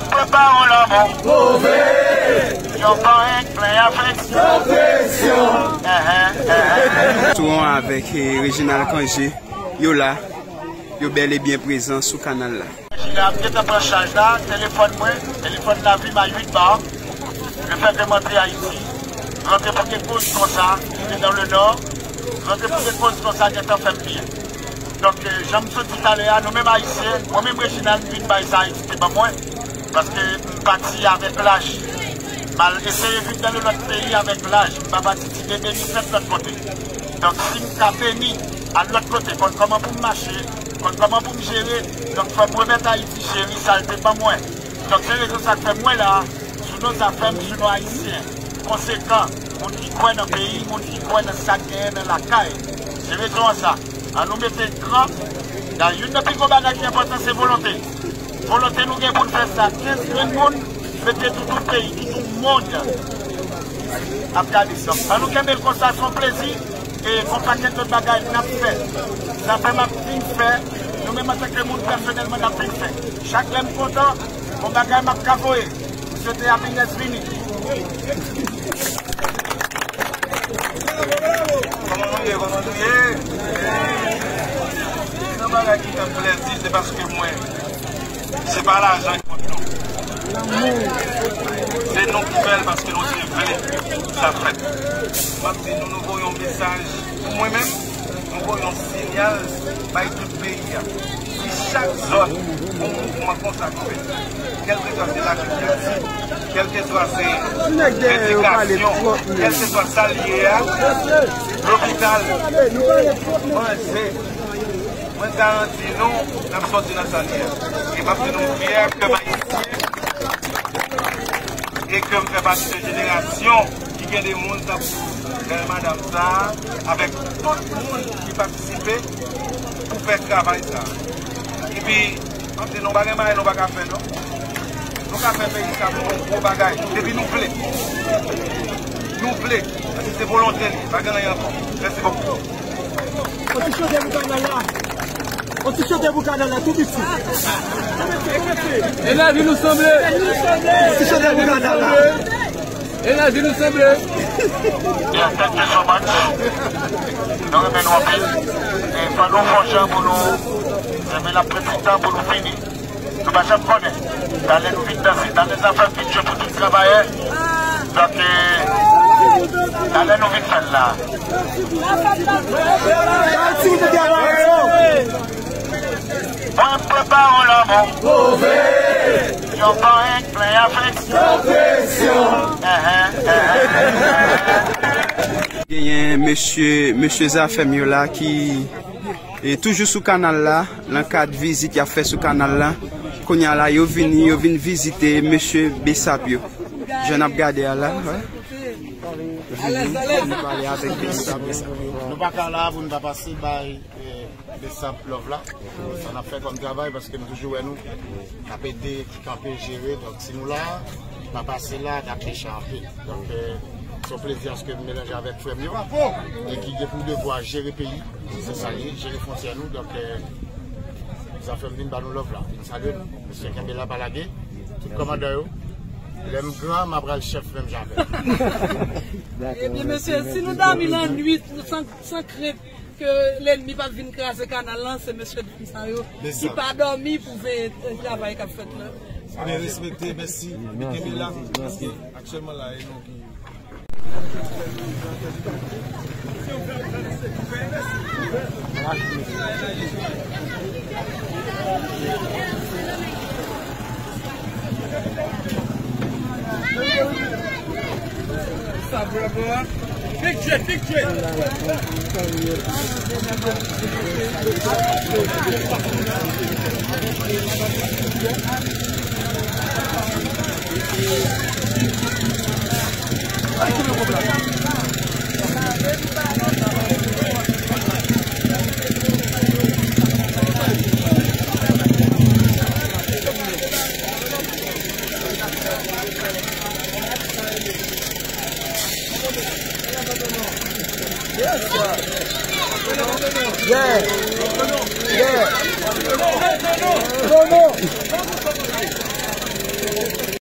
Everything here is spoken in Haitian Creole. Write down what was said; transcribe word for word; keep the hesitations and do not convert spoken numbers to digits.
Prepare yon lanmou. Move! Yon pawòl plen avèk. San presyon. Touran avèk, eh, Reginald Cangé, yo la, yo bèl e byen prezan sou kanal la. Reginald, m gentan pran chaj la, telefòn mwen, telefòn la vin a uit ba. Lefètke m antre Ayiti, rantre pou kèk koz konsa, ki te nan le nò, rantre pou kèk koz konsa, gentan fè m byen. Donk, eh, jan m sot di talè a, nou menm Ayisyen, mwen menm Reginald, m vin bay sa Ayiti te ban mwen, paske m pati avèk laj. M al eseye viv nan yon lòt peyi avèk laj. M pa pati ti bebe ni fèt lòt kote. Donk, si m ka beni al lòt kote, konn kòman pou m mache, konn kòman pou m jere, donk fò m remèt Ayiti cheri sa l te ban mwen. Donk, se rezon sa k fè mwen la, sou non zafè m, sou non Ayisyen konsekan, moun ki kwè nan peyi, moun ki kwè nan sa k genyen nan lakay. Se rezon an sa. An nou mete kran. Dayè, youn nan pi gwo bagay ki enpòtan, se volonte. Volonte nou gen pou n fè sa. Kenz grenn moun mete toutou peyi, toutou mond ap gade. Donk, an nou kenbe l konsa, se yon plezi. E gon pakèt lòt bagay n ap fè. Zafè m ap vin fè, nou menm antanke moun pèsonèlman n ap vin fè. Chak lè m kontan, gon bagay m ap ka voye. M swete happiness vini. Kòman nou ye? Kòman nou ye? Yon bagay ki fè m plezi, se paske mwen, se pa lajan ki kont nou. Se nou ki fè l paske nou te vle sa fèt. M ap di nou, nou voye yon mesaj. Pou mwen menm, nou voye yon sinyal bay tout peyi a. Si chak zòn, yon mouvman konsa k fèt, kèlkeswa se lagrikilti, kèlkeswa se ledikasyon, kèlkeswa sa l ye a, lopital, manje, mwen garanti nou, n ap sòti nan sa n ye a. E m ap di nou, m fyè ke m ayisyen e ke m fè pati de jenerasyon ki gen de moun tankou, eh, madanm sa a, avèk tout moun ki patisipe pou fè travay sa a. Epi, m ap di nou, pa gen bagay nou pa ka fè, non. Nou ka fè peyi sa pou yon gwo bagay. Depi nou vle. Nou vle. Se volonte li. Pa gen anyen ankò. Mèsi bokou. On ti chante pou kanal la. On ti chante pou kanal la, tou piti. Enaji nou sanble. On ti chante pou kanal la. Enaji nou sanble. Yeah, thank you so much. Nou renmen nou anpil. E fò nou fè yon jan pou nou renmen l ap pran ti tan pou nou fini. Nou pa janm konnen. Talè nou vin danse, talè zafè vin jwe pou tout travayè. Donk, eh, talè nou vin fè l la. Mwen prepare yon lanmou. Move! Yon pawòl plen avèk. San presyon. Genyen mesye, mesye zafè m yo la ki E toujou sou kanal la, nan kad vizit y ap fè sou kanal la. Kounye a la, yo vini, yo vin vizite mesye Besap yo. Jan n ap gade a la, wè. Vini, vin pale avèk Besap. Nou pa ka la pou nou pa pase bay, eh, Besap love la. Sa n ap fè kòm travay, paske nou toujou wè nou ap ede, kanpe, jere. Donk, si nou la, pa pase la, n ap meche anpil. Donk, eh, se yon plezi aske m melanje avèk frè m yo, e ki gen pou devwa jere peyi, se sa l ye, jere fwontyè nou. Donk, eh, zafè m vin ba nou love la, vin salye nou. Mesye kenbe la, pa lage. Tout kòmandan yo, lè m gran, m a pral chèf menm jan avè yo. Ebyen, mesye, si nou dòmi lannwit, nou san, san krent, ke lènmi p ap vin kraze kanal lan, se mesye dam sa yo ki pa dòmi pou veye, eh, travay k ap fèt la. Ebyen, respekte, mèsi. Ebyen, kenbe la, paske aktyèlman la, e nou ki Sa vrè bon. Big J, Big J. Yeah. Yeah.